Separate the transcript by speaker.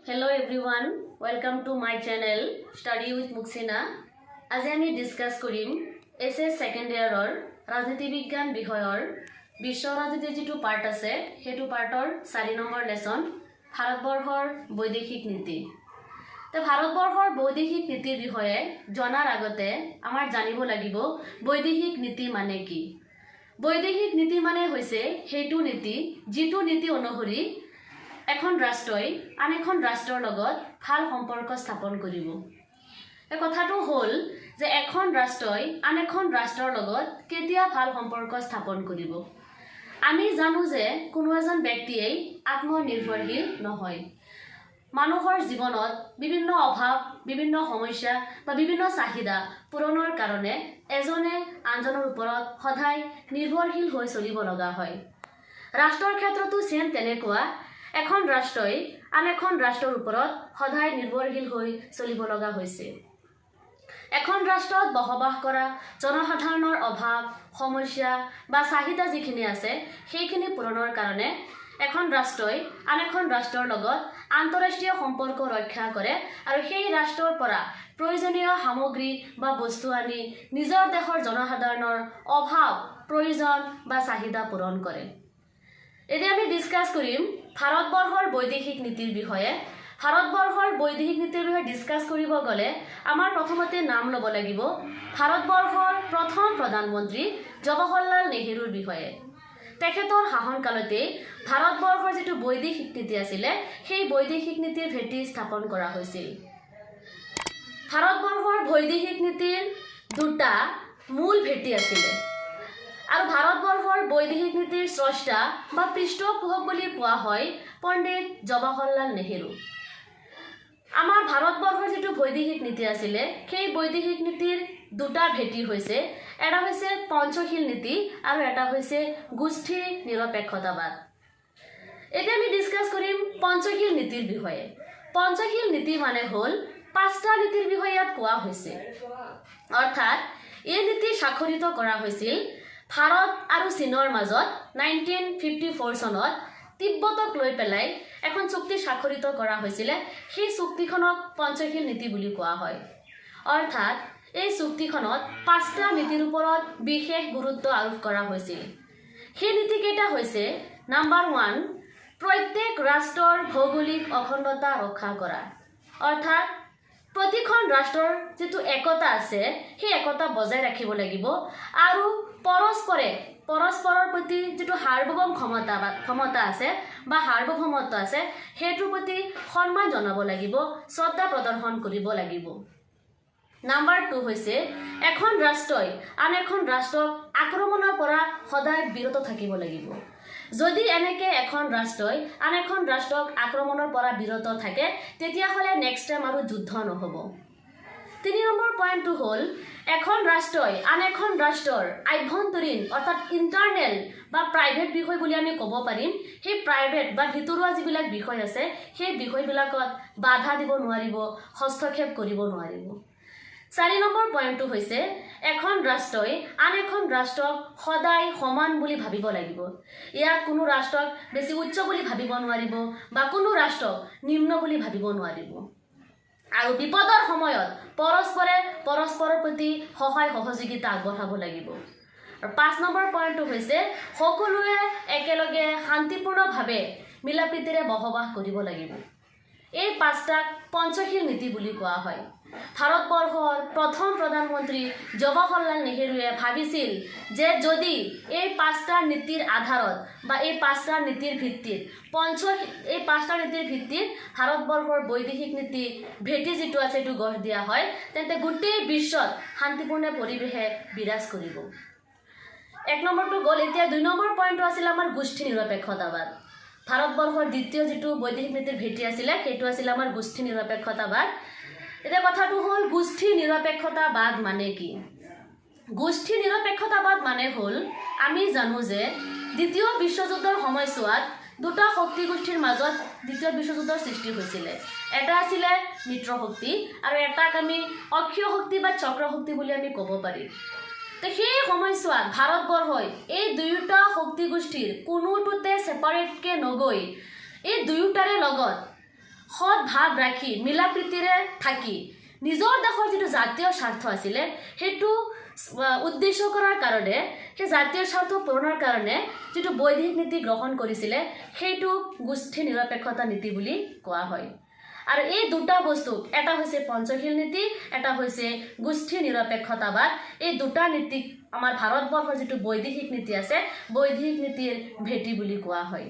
Speaker 1: Hello everyone, welcome to my channel Study with Muksina. আজি আমি discuss কৰিম HS second ইয়াৰৰ ৰাজনীতি বিজ্ঞান বিষয়ৰ বিশ্ব ৰাজনীতিৰ যিটো পাৰ্ট আছে, সেইটো পাৰ্টৰ 4 নম্বৰ লেচন, ভাৰতবৰ্ষৰ বৈদেশিক নীতি। তো ভাৰতবৰ্ষৰ বৈদেশিক নীতিৰ বিষয়ে জনাৰ আগতে আমাৰ জানিব লাগিব বৈদেশিক নীতি মানে কি। বৈদেশিক নীতি মানে হৈছে সেইটো নীতি, যিটো নীতি অনুসৰি এখন ৰাষ্ট্ৰই আন এখন ৰাষ্ট্ৰৰ লগত ভাল সম্পৰ্ক স্থাপন কৰিব। এই কথাটো হ'ল যে এখন ৰাষ্ট্ৰই আন এখন ৰাষ্ট্ৰৰ লগত কেতিয়া ভাল সম্পৰ্ক স্থাপন কৰিব? আমি জানো যে কোনো এজন ব্যক্তিয়েই আত্মনিৰ্ভৰশীল নহয়। মানুহৰ জীৱনত বিভিন্ন অভাৱ, বিভিন্ন সমস্যা বা বিভিন্ন চাহিদা পূৰণৰ কাৰণে এজনে আনজনৰ ওপৰত সদায় নিৰ্ভৰশীল হৈ চলিব লগা হয়। ৰাষ্ট্ৰৰ ক্ষেত্ৰতো ছেম তেনেকুৱা। এখন ৰাষ্ট্ৰই আন এখন ৰাষ্ট্ৰৰ ওপৰত সদায় নিৰ্ভৰশীল হৈ চলিব লগা হৈছে। এখন ৰাষ্ট্ৰত বসবাস কৰা জনসাধাৰণৰ অভাৱ, সমস্যা বা চাহিদা যিখিনি আছে, সেইখিনি পূৰণৰ কাৰণে এখন ৰাষ্ট্ৰই আন এখন ৰাষ্ট্ৰৰ লগত আন্তঃৰাষ্ট্ৰীয় সম্পৰ্ক ৰক্ষা কৰে আৰু সেই ৰাষ্ট্ৰৰ পৰা প্ৰয়োজনীয় সামগ্ৰী বা বস্তু আনি নিজৰ দেশৰ জনসাধাৰণৰ অভাৱ, প্ৰয়োজন বা চাহিদা পূৰণ কৰে। এতিয়া আমি ডিছকাছ কৰিম ভাৰতবৰ্ষৰ বৈদেশিক নীতিৰ বিষয়ে। ভাৰতবৰ্ষৰ বৈদেশিক নীতিৰ বিষয়ে ডিছকাছ কৰিব গ'লে আমাৰ প্ৰথমতে নাম ল'ব লাগিব ভাৰতবৰ্ষৰ প্ৰথম প্ৰধানমন্ত্ৰী জৱাহৰলাল নেহেৰুৰ বিষয়ে। তেখেতৰ শাসনকালতেই ভাৰতবৰ্ষৰ যিটো বৈদেশিক নীতি আছিলে, সেই বৈদেশিক নীতিৰ ভেটি স্থাপন কৰা হৈছিল। ভাৰতবৰ্ষৰ বৈদেশিক নীতিৰ দুটা মূল ভেটি আছিলে আৰু ভাৰতবৰ্ষৰ বৈদেশিক নীতিৰ স্ৰষ্টা বা পৃষ্ঠপোষক বুলি কোৱা হয় পণ্ডিত জৱাহৰলাল নেহেৰু। আমাৰ ভাৰতবৰ্ষৰ যিটো বৈদেশিক নীতি আছিলে, সেই বৈদেশিক নীতিৰ দুটা ভেটি হৈছে, এটা হৈছে পঞ্চশীল নীতি আৰু এটা হৈছে গোষ্ঠী নিৰপেক্ষতাবাদ। এতিয়া আমি ডিছকাছ কৰিম পঞ্চশীল নীতিৰ বিষয়ে। পঞ্চশীল নীতি মানে হ'ল পাঁচটা নীতিৰ বিষয়ে ইয়াত কোৱা হৈছে। অৰ্থাৎ এই নীতি স্বাক্ষৰিত কৰা হৈছিল ভাৰত আৰু চীনৰ মাজত 1954 চনত তিব্বতক লৈ পেলাই এখন চুক্তি স্বাক্ষৰিত কৰা হৈছিলে। সেই চুক্তিখনক পঞ্চশীল নীতি বুলি কোৱা হয়। অৰ্থাৎ এই চুক্তিখনত পাঁচটা নীতিৰ ওপৰত বিশেষ গুৰুত্ব আৰোপ কৰা হৈছিল। সেই নীতিকেইটা হৈছে, নাম্বাৰ 1, প্ৰত্যেক ৰাষ্ট্ৰৰ ভৌগোলিক অখণ্ডতা ৰক্ষা কৰা। অৰ্থাৎ প্ৰতিখন ৰাষ্ট্ৰৰ যিটো একতা আছে, সেই একতা বজাই ৰাখিব লাগিব আৰু পৰস্পৰে পৰস্পৰৰ প্ৰতি যিটো সাৰ্বভৌম ক্ষমতা বা ক্ষমতা আছে বা সাৰ্বভৌমত্ব আছে, সেইটোৰ প্ৰতি সন্মান জনাব লাগিব, শ্ৰদ্ধা প্ৰদৰ্শন কৰিব লাগিব। নাম্বাৰ 2 হৈছে এখন ৰাষ্ট্ৰই আন এখন ৰাষ্ট্ৰক আক্ৰমণৰ পৰা সদায় বিৰত থাকিব লাগিব। যদি এনেকৈ এখন ৰাষ্ট্ৰই আন এখন ৰাষ্ট্ৰক আক্ৰমণৰ পৰা বিৰত থাকে, তেতিয়াহ'লে নেক্সট টাইম আৰু যুদ্ধ নহ'ব। 3 নম্বৰ পইণ্টটো হ'ল এখন ৰাষ্ট্ৰই আন এখন ৰাষ্ট্ৰৰ আভ্যন্তৰীণ, অৰ্থাৎ ইণ্টাৰনেল বা প্ৰাইভেট বিষয় বুলি আমি ক'ব পাৰিম, সেই প্ৰাইভেট বা ভিতৰুৱা যিবিলাক বিষয় আছে, সেই বিষয়বিলাকত বাধা দিব নোৱাৰিব, হস্তক্ষেপ কৰিব নোৱাৰিব। 4 নম্বৰ পইণ্টটো হৈছে এখন ৰাষ্ট্ৰই আন এখন ৰাষ্ট্ৰক সদায় সমান বুলি ভাবিব লাগিব। ইয়াত কোনো ৰাষ্ট্ৰক বেছি উচ্চ বুলি ভাবিব নোৱাৰিব বা কোনো ৰাষ্ট্ৰক নিম্ন বুলি ভাবিব নোৱাৰিব আৰু বিপদৰ সময়ত পৰস্পৰে পৰস্পৰৰ প্ৰতি সহায় সহযোগিতা আগবঢ়াব লাগিব। আৰু 5 নম্বৰ পইণ্টটো হৈছে সকলোৱে একেলগে শান্তিপূৰ্ণভাৱে মিলা প্ৰীতিৰে বসবাস কৰিব লাগিব। এই পাঁচটাক পঞ্চশীল নীতি বুলি কোৱা হয়। ভাৰতবৰ্ষৰ প্ৰথম প্ৰধানমন্ত্ৰী জৱাহৰলাল নেহেৰুৱে ভাবিছিল যে যদি এই পাঁচটা নীতিৰ আধাৰত বা এই পাঁচটা নীতিৰ ভিত্তিত এই পাঁচটা নীতিৰ ভিত্তিত ভাৰতবৰ্ষৰ বৈদেশিক নীতি ভেটি যিটো আছে, সেইটো গঢ় দিয়া হয়, তেন্তে গোটেই বিশ্বত শান্তিপূৰ্ণ পৰিৱেশে বিৰাজ কৰিব। 1 নম্বৰটো গ'ল। এতিয়া 2 নম্বৰ পইণ্টটো আছিল আমাৰ গোষ্ঠী নিৰপেক্ষতাবাদ। ভাৰতবৰ্ষৰ দ্বিতীয় যিটো বৈদেশিক নীতিৰ ভেটি আছিলে, সেইটো আছিলে আমাৰ গোষ্ঠী নিৰপেক্ষতাবাদ। এতিয়া কথাটো হ'ল গোষ্ঠী নিৰপেক্ষতাবাদ মানে কি? গোষ্ঠী নিৰপেক্ষতাবাদ মানে হ'ল, আমি জানো যে দ্বিতীয় বিশ্বযুদ্ধৰ সময়ছোৱাত দুটা শক্তি গোষ্ঠীৰ মাজত দ্বিতীয় বিশ্বযুদ্ধৰ সৃষ্টি হৈছিলে। এটা আছিলে মিত্ৰ শক্তি আৰু এটাক আমি অক্ষীয় শক্তি বা চক্ৰ শক্তি বুলি আমি ক'ব পাৰি। তো সেই সময়ছোৱাত ভাৰতবৰ্ষই এই দুয়োটা শক্তি গোষ্ঠীৰ কোনোটোতে ছেপাৰেটকৈ নগৈ এই দুয়োটাৰে লগত সৎ ভাৱ ৰাখি, মিলা প্ৰীতিৰে থাকি নিজৰ দেশৰ যিটো জাতীয় স্বাৰ্থ আছিলে, সেইটো উদ্দেশ্য কৰাৰ কাৰণে, সেই জাতীয় স্বাৰ্থ পূৰণৰ কাৰণে যিটো বৈদেশিক নীতি গ্ৰহণ কৰিছিলে, সেইটোক গোষ্ঠী নিৰপেক্ষতা নীতি বুলি কোৱা হয়। আৰু এই দুটা বস্তুক, এটা হৈছে পঞ্চশীল নীতি, এটা হৈছে গোষ্ঠী নিৰপেক্ষতাবাদ, এই দুটা নীতিক আমাৰ ভাৰতবৰ্ষৰ যিটো বৈদেশিক নীতি আছে, বৈদেশিক নীতিৰ ভেটি বুলি কোৱা হয়।